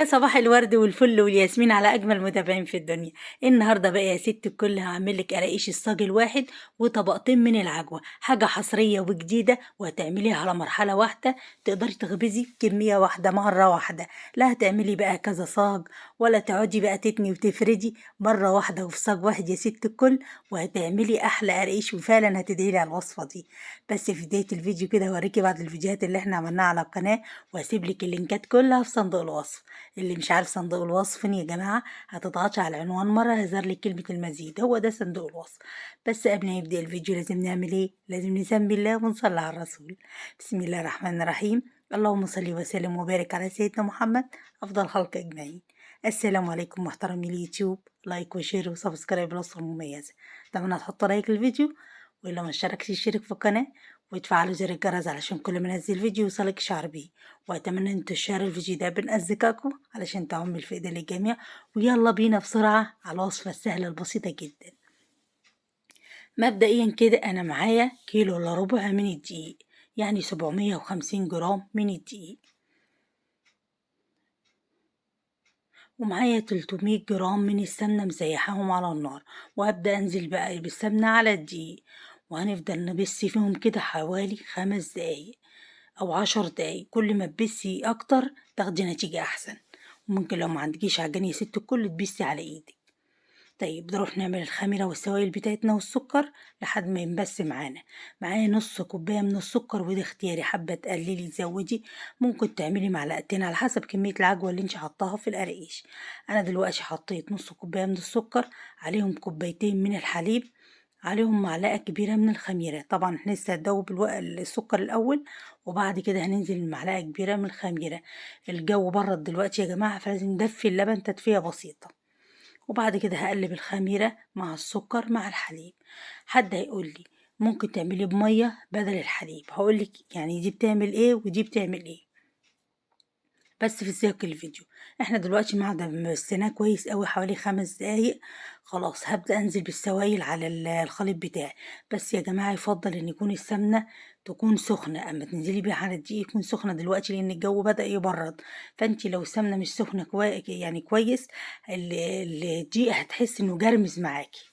يا صباح الورد والفل والياسمين على أجمل متابعين في الدنيا. النهاردة بقى يا ست الكل هعمل لك قراقيش الصاج الواحد وطبقتين من العجوة، حاجة حصرية وجديدة وهتعمليها على مرحلة واحدة، تقدري تخبزي كمية واحدة مرة واحدة، لا هتعملي بقى كذا صاج ولا تقعدي بقى تتني وتفردي، مرة واحدة وفي صاج واحد يا ست الكل، وهتعملي أحلى قراقيش وفعلا هتدعي لي على الوصفة دي. بس في بداية الفيديو كده هوريكي بعض الفيديوهات اللي احنا عملناها على القناة، وهسيب لك اللينكات كلها في صندوق الوصف. اللي مش عارف صندوق الوصف فين يا جماعة، هتضغطي على العنوان مرة هيظهر لك كلمة المزيد، هو ده صندوق الوصف. بس قبل ما يبدأ الفيديو لازم نعمل ايه؟ لازم نسمي الله ونصلي على الرسول. بسم الله الرحمن الرحيم، اللهم صل وسلم وبارك على سيدنا محمد أفضل خلق أجمعين. السلام عليكم محترمي اليوتيوب، like و share و subscribe الوصفة المميزة. أتمنى تحطوا like للفيديو، ولو ما اشتركتش اشترك في القناة وتفعلوا زر الجرس علشان كل ما انزل فيديو يوصلك اشعار بيه. واتمنى ان تشاروا الفيديو ده بين اصدقائكم علشان تعم الفائده للجميع. ويلا بينا بسرعه على الوصفه السهله البسيطه جدا. مبدئيا كده انا معايا كيلو الا ربع من الدقيق، يعني 750 جرام من الدقيق، ومعايا 300 جرام من السمنه مسيحاهم على النار، وهبدا انزل بقى بالسمنه على الدقيق، وهنفضل نبس فيهم كده حوالي 5 دقايق او 10 دقايق. كل ما تبسي اكتر تاخدي نتيجة احسن. وممكن لو ما عندكيش عجان يا ست الكل تبسي على ايدك. طيب نروح نعمل الخميرة والسوائل بتاعتنا والسكر لحد ما ينبس معانا. معايا نص كوباية من السكر، وده اختياري، حابة تقللي تزودي، ممكن تعملي معلقتين على حسب كمية العجوة اللي انت حطاها في القراقيش. انا دلوقتي حطيت نص كوباية من السكر، عليهم كوبايتين من الحليب، عليهم معلقة كبيرة من الخميرة. طبعا احنا لسه هندوب السكر الأول، وبعد كده هننزل معلقة كبيرة من الخميرة. الجو برد دلوقتي يا جماعة، فلازم ندفي اللبن تدفية بسيطة. وبعد كده هقلب الخميرة مع السكر مع الحليب. حد هيقول لي ممكن تعمليه بمية بدل الحليب، هقولك يعني دي بتعمل ايه ودي بتعمل ايه، بس في سياق الفيديو. احنا دلوقتي بعد ما بسيناه كويس قوي حوالي 5 دقايق، خلاص هبدأ انزل بالسوائل على الخليط بتاعي. بس يا جماعة يفضل ان يكون السمنة تكون سخنة، اما تنزلي بيها على الدقيق يكون سخنة دلوقتي، لان الجو بدأ يبرد. فانت لو السمنة مش سخنة يعني كويس، الدقيق هتحس انه جرمز معاكي،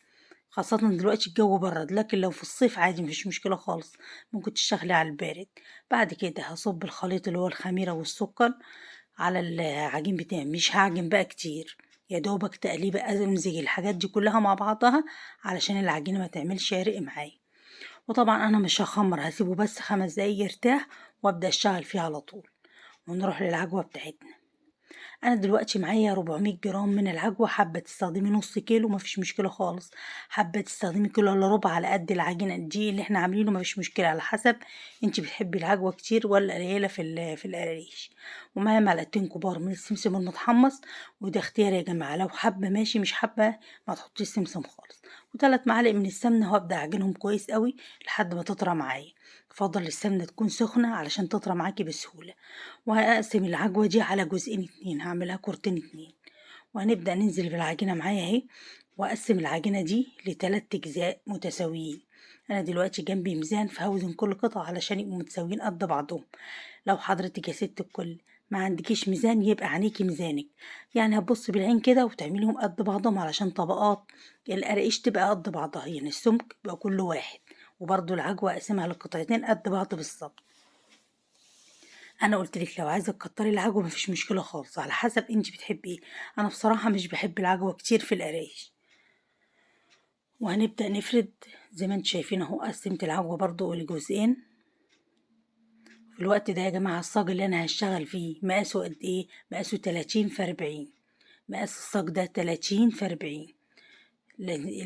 خاصة دلوقتي الجو برد. لكن لو في الصيف عادي مفيش مشكلة خالص، ممكن تشتغلي على البارد. بعد كده هصب الخليط اللي هو الخميرة والسكر على العجين بتاعي. مش هعجن بقى كتير، يا دوبك تقليبه امزج الحاجات دي كلها مع بعضها علشان العجينه ما تعملش عرق معايا. وطبعا انا مش هخمر، هسيبه بس 5 دقايق يرتاح وابدا اشتغل فيه على طول. ونروح للعجوه بتاعتنا. انا دلوقتي معايا 400 جرام من العجوه، حابه تستخدمي نص كيلو مفيش مشكله خالص، حابه تستخدمي كيلو الا ربع على قد العجينه دي اللي احنا عاملينه مفيش مشكله، على حسب انت بتحبي العجوه كتير ولا قليله في القراقيش. ومعايا معلقتين كبار من السمسم المتحمص، وده اختياري يا جماعه، لو حابه ماشي، مش حابه ما تحطيش سمسم خالص. و3 معالق من السمنه، وهبدا اعجنهم كويس قوي لحد ما تطرى معايا. يفضل السمنه تكون سخنه علشان تطرى معاكي بسهوله. وهقسم العجوه دي على جزئين 2، هعملها كورتين 2. وهنبدا ننزل بالعجينه معايا اهي، واقسم العجينه دي ل3 اجزاء متساويين. انا دلوقتي جنبي ميزان، فهوزن كل قطعه علشان يبقوا متساويين قد بعضهم. لو حضرتك يا ست الكل ما عندكيش ميزان يبقى عينيكي ميزانك، يعني هتبصي بالعين كده وتعمليهم قد بعضهم علشان طبقات القراقيش تبقى قد بعضها، يعني السمك يبقى كله واحد. وبرده العجوه اقسمها لقطعتين قد بعض بالظبط. انا قلت لك لو عايزه تكتري العجوه مفيش مشكله خالص، على حسب انت بتحبي ايه. انا بصراحه مش بحب العجوه كتير في القراقيش. وهنبدا نفرد زي ما انتم شايفين اهو، قسمت العجوه برده لجزئين. في الوقت ده يا جماعه الصاج اللي انا هشتغل فيه مقاسه قد ايه؟ مقاسه 30 في 40. مقاس الصاج ده 30 في 40.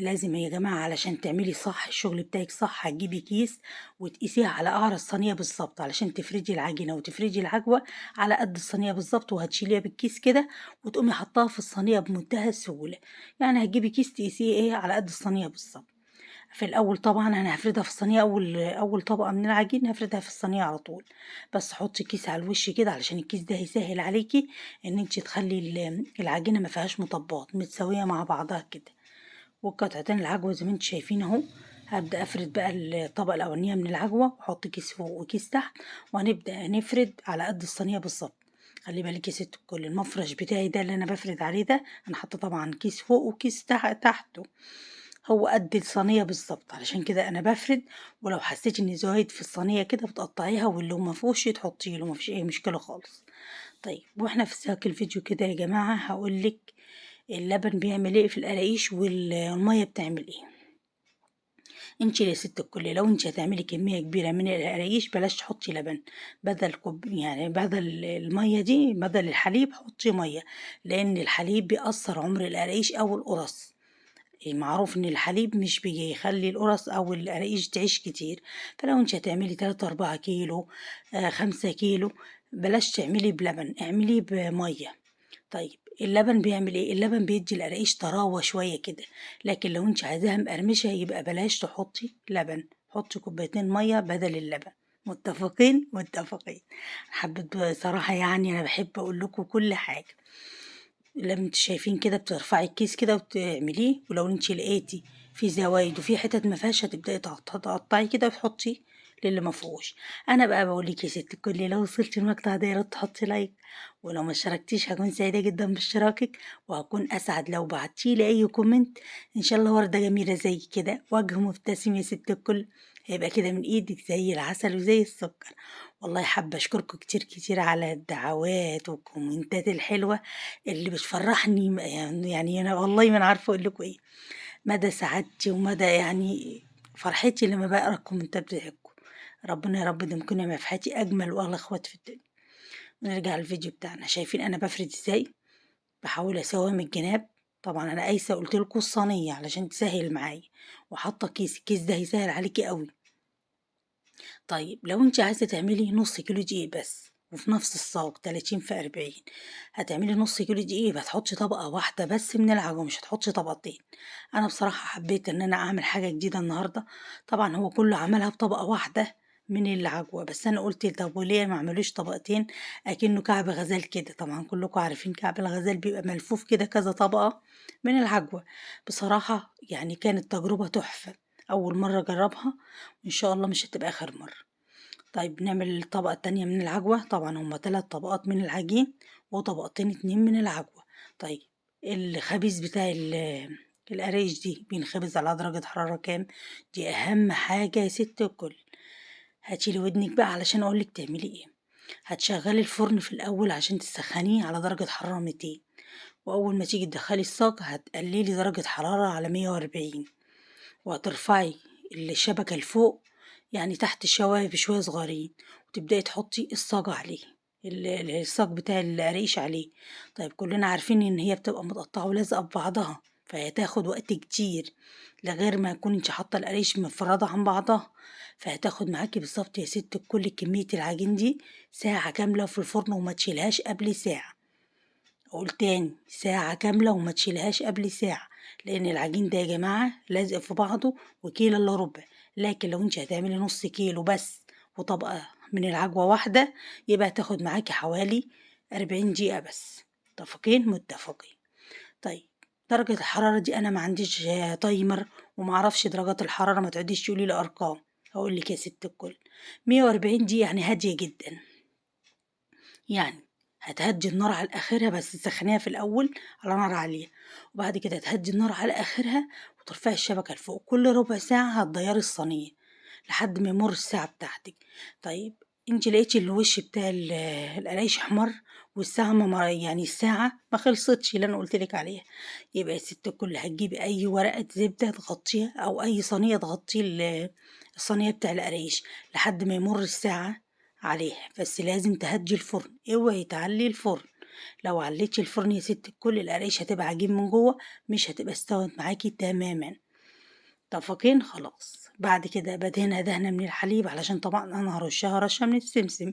لازم يا جماعة علشان تعملي صح الشغل بتاعك صح، هتجيبي كيس وتقيسيها على قعر الصينية بالظبط علشان تفردي العجينة وتفردي العجوة على قد الصينية بالظبط، وهتشيليها بالكيس كده وتقومي حطاها في الصينية بمنتهى السهولة. يعني هتجيبي كيس تقيسيه ايه على قد الصينية بالظبط. في الأول طبعا أنا هفردها في الصينية، أول طبقة من العجين هفردها في الصينية على طول، بس حطي كيس على الوش كده علشان الكيس ده هيسهل عليكي إن انتي تخلي العجينة ما فيهاش مطبات، متساوية مع بعضها كده. والقطعتين العجوة زي ما انتم شايفين اهو. هبدأ افرد بقى الطبقة الأولانية من العجوة، واحط كيس فوق وكيس تحت، وهنبدأ نفرد على قد الصينية بالظبط. خلي بالك يا ست الكل، المفرش بتاعي ده اللي انا بفرد عليه ده، انا حاطه طبعا كيس فوق وكيس تحته، هو قد الصينية بالظبط، علشان كده انا بفرد. ولو حسيتي ان زايد في الصينية كده بتقطعيها، واللي ما فيهوش تحطيه له، مفيش اي مشكلة خالص. طيب واحنا في سياق الفيديو كده يا جماعة هقولك اللبن بيعمل ايه في القراقيش والمية بتعمل ايه. انتي يا ست الكل لو انتي هتعملي كمية كبيرة من القراقيش بلاش تحطي لبن، بدل كوب يعني بدل المية دي، بدل الحليب حطي مية، لان الحليب بيأثر عمر القراقيش او القرص. معروف ان الحليب مش بيخلي القرص او القراقيش تعيش كتير. فلو انتي هتعملي 3 4 كيلو، 5 كيلو، بلاش تعملي بلبن، اعمليه بميه. طيب اللبن بيعمل ايه؟ اللبن بيدي القراقيش طراوه شوية كده، لكن لو انت عايزاها مقرمشه يبقى بلاش تحطي لبن، حطي كوبايتين مية بدل اللبن. متفقين؟ متفقين. حبيت بصراحة، يعني انا بحب اقول لكم كل حاجة. لما انتوا شايفين كده بترفعي الكيس كده وتعمليه، ولو انت لقيتي في زوايد وفي حتت ما فيهاش هتبداي تقطعي كده وتحطي للي ما فيهوش. انا بقى بقول لك يا ست الكل، لو وصلتي المقطع ده يا ريت تحطي like، ولو ما اشتركتيش هكون سعيدة جدا باشتراكك، وهكون اسعد لو بعتي لي اي comment. ان شاء الله ورده جميلة زي كده، وجه مبتسم يا ست الكل، هيبقى كده من ايدك زي العسل وزي السكر. والله حابة اشكركم كتير كتير على الدعوات والكومنتات الحلوة اللي بتفرحني، يعني انا والله ما انا عارفه اقول لكم ايه مدى سعادتي ومدى يعني فرحتي لما بقرا الكومنتات بتاعتكم. ربنا يا رب يديمكم نعمه في حياتي، اجمل واغلى اخوات في الدنيا. نرجع للفيديو بتاعنا. شايفين انا بفرد ازاي؟ بحاول اسويها من الجناب. طبعا انا قايسه قلت لكم الصينية علشان تسهل معايا، وحاطه كيس، الكيس ده هيسهل عليكي قوي. طيب لو انت عايزه تعملي نص كيلو دقيق بس، وفي نفس الصاج 30 في 40، هتعملي نص كيلو دقيق، يبقى تحطي طبقه واحدة بس من العجوه، مش هتحطي طبقتين. انا بصراحة حبيت ان انا اعمل حاجة جديدة النهارده. طبعا هو كله عملها بطبقه واحدة من العجوه، بس انا قلت طب وليه ما اعملوش طبقتين اكنه كعب غزال كده. طبعا كلكم عارفين كعب الغزال بيبقى ملفوف كده كذا طبقه من العجوه. بصراحة يعني كانت تجربه تحفة، اول مرة اجربها، وان شاء الله مش هتبقى اخر مرة. طيب نعمل الطبقة التانية من العجوه. طبعا هما 3 طبقات من العجين وطبقتين 2 من العجوه. طيب الخبيز بتاع القرايش دي بينخبز على درجه حرارة كام؟ دي اهم حاجة يا ست الكل. هاتيلي ودنك بقى علشان اقولك تعملي ايه. هتشغلي الفرن في الاول عشان تسخنيه على درجه حرارة 200، واول ما تيجي تدخلي الصاج هتقللي درجه حرارة على 140، وهترفعي الشبكة لفوق يعني تحت الشوايه بشوية صغيرين، وتبداي تحطي الصاج عليه، الصاج بتاع القراقيش عليه. طيب كلنا عارفين ان هي بتبقى متقطعه ولازقه ببعضها، فهي تاخد وقت كتير لغير ما يكون انت حاطه القريش مفرده عن بعضها، فهتاخد معاكي بالظبط يا ست كل كمية العجين دي ساعة كاملة في الفرن، وما تشيلهاش قبل ساعة. اقول تاني، ساعة كاملة وما تشيلهاش قبل ساعة، لان العجين ده يا جماعة لازق في بعضه وكيلو الا ربع. لكن لو انت هتعملي نص كيلو بس وطبقه من العجوه واحدة، يبقى هتاخد معاكي حوالي 40 دقيقة بس. متفقين؟ متفقين. طيب درجة الحرارة دي أنا ما عنديش timer وما أعرفش درجات الحرارة، ما تقعديش تقولي لي أرقام. هقول لك يا ست الكل، 140 دي يعني هادية جدا، يعني هتهدي النار على آخرها، بس تسخنيها في الأول على نار عالية، وبعد كده تهدي النار على آخرها وترفعي الشبكة لفوق. كل ربع ساعة هتغيري الصينية لحد ما يمر الساعة بتاعتك. طيب انت لقيتي الوش بتاع القرايش احمر والساعة ما يعني الساعة ما خلصتش اللي انا قلت لك عليها، يبقى يا ست الكل هتجيبي اي ورقة زبدة تغطيها او اي صينية تغطي الصينية بتاع القرايش لحد ما يمر الساعة عليها. بس لازم تهدي الفرن، اوعي تعلي الفرن. لو عليتي الفرن يا ست الكل القرايش هتبقى عجين من جوه، مش هتبقى استوت معاكي تماما. متفقين؟ خلاص. بعد كده بدهنها دهنه من الحليب، علشان طبعا انا هرشها رشه من السمسم.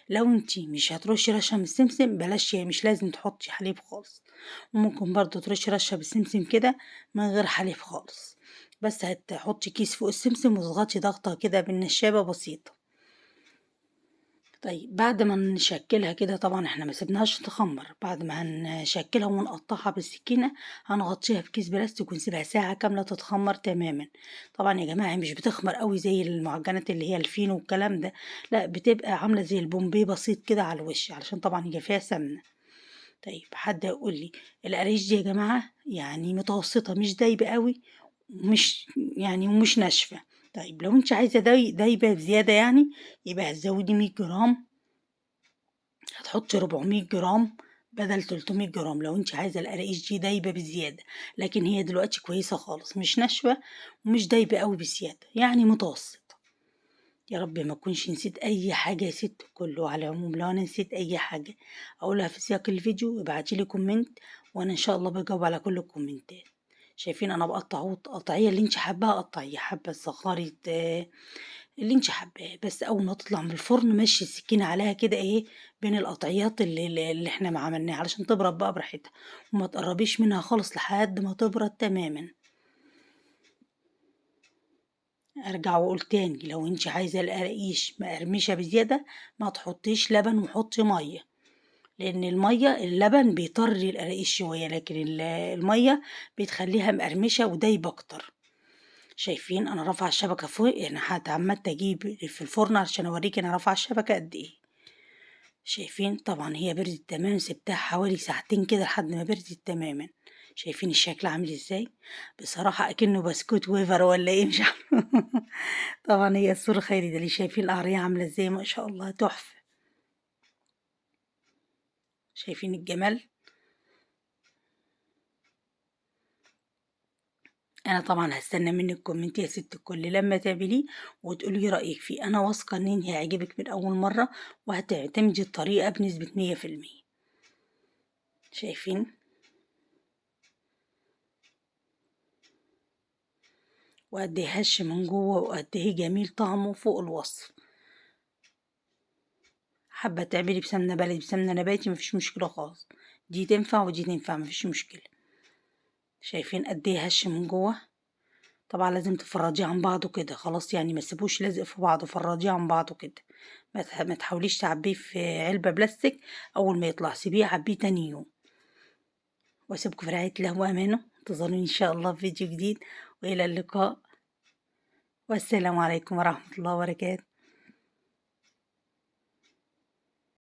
لو انتي مش هترشي رشه من السمسم بلاش، يعني مش لازم تحطي حليب خالص، وممكن برضو ترشي رشه بالسمسم كده من غير حليب خالص، بس هتحطي كيس فوق السمسم وتضغطي ضغطه كده بالنشابه بسيطة. طيب بعد ما نشكلها كده، طبعا احنا ما سيبناهاش تخمر، بعد ما هنشكلها ونقطعها بالسكينة هنغطيها بكيس بلاستيك ونسيبها ساعة كاملة تتخمر تماما. طبعا يا جماعة هي مش بتخمر قوي زي المعجنات اللي هي الفينو والكلام ده، لا بتبقى عاملة زي البومبي بسيط كده على الوش، علشان طبعا هي فيها سمنة. طيب حد يقول لي القريش دي يا جماعة يعني متوسطة، مش دايبة قوي ومش يعني ومش ناشفة. طيب لو انت عايزة دايبة بزيادة يعني، يبقى هتزودي 100 جرام، هتحطي 400 جرام بدل 300 جرام لو انت عايزة القراقيش دي دايبة بزيادة. لكن هي دلوقتي كويسة خالص، مش ناشفة ومش دايبة قوي بزيادة، يعني متوسطة. يا رب ما اكونش نسيت اي حاجة يا ست كله. على العموم لو انا نسيت اي حاجة اقولها في سياق الفيديو، ابعتيلي comment وانا ان شاء الله بجاوب على كل الكومنتات. شايفين انا بقطع اهو، قطعية اللي انت حباها قطعية، حابة تصغري اللي انت حباه، بس اول ما تطلع من الفرن مشي السكينة عليها كده ايه بين القطعيات اللي احنا ما عملناها، علشان تبرد بقى براحتها، وما تقربيش منها خالص لحد ما تبرد تماما. ارجع واقول تاني، لو انت عايزه القراقيش مقرمشه بزيادة ما تحطيش لبن وحطي مية، لان المية اللبن بيطري القراقيش شوية، لكن المية بتخليها مقرمشه ودايبه اكتر. شايفين انا رافعه الشبكة فوق، يعني اتعمدت اجيب في الفرن عشان اوريك انا رافعه الشبكة قد ايه. شايفين طبعا هي بردت تماما، سبتها حوالي ساعتين كده لحد ما بردت تماما. شايفين الشكل عامل ازاي؟ بصراحة اكنه بسكوت ويفر ولا ايه مش عارفه. طبعا هي الصورة خيري ده اللي شايفين القعريه عامله ازاي، ما شاء الله تحفة. شايفين الجمال؟ انا طبعا هستنى منك comment يا ست الكل لما تعمليه وتقولي رايك فيه. انا واثقة ان انت هيعجبك من اول مرة وهتعتمدي الطريقة بنسبة 100%. شايفين؟ وقد ايه هش من جوه وقد ايه جميل طعمه فوق الوصف. حابة تعملي بسمنه بلدي بسمنه نباتي مفيش مشكلة خالص، دي تنفع ودي تنفع مفيش مشكلة. شايفين قد ايه هش من جوه؟ طبعا لازم تفرديه عن بعضه كده خلاص، يعني ما تسيبوش لازق في بعضه، فردية عن بعضه كده، ما تحاوليش تعبيه في علبة بلاستيك اول ما يطلع، سيبيه عبيه تاني يوم. واسيبكم في رعاية الله وامانه، انتظروني ان شاء الله في فيديو جديد، والى اللقاء، والسلام عليكم ورحمة الله وبركاته.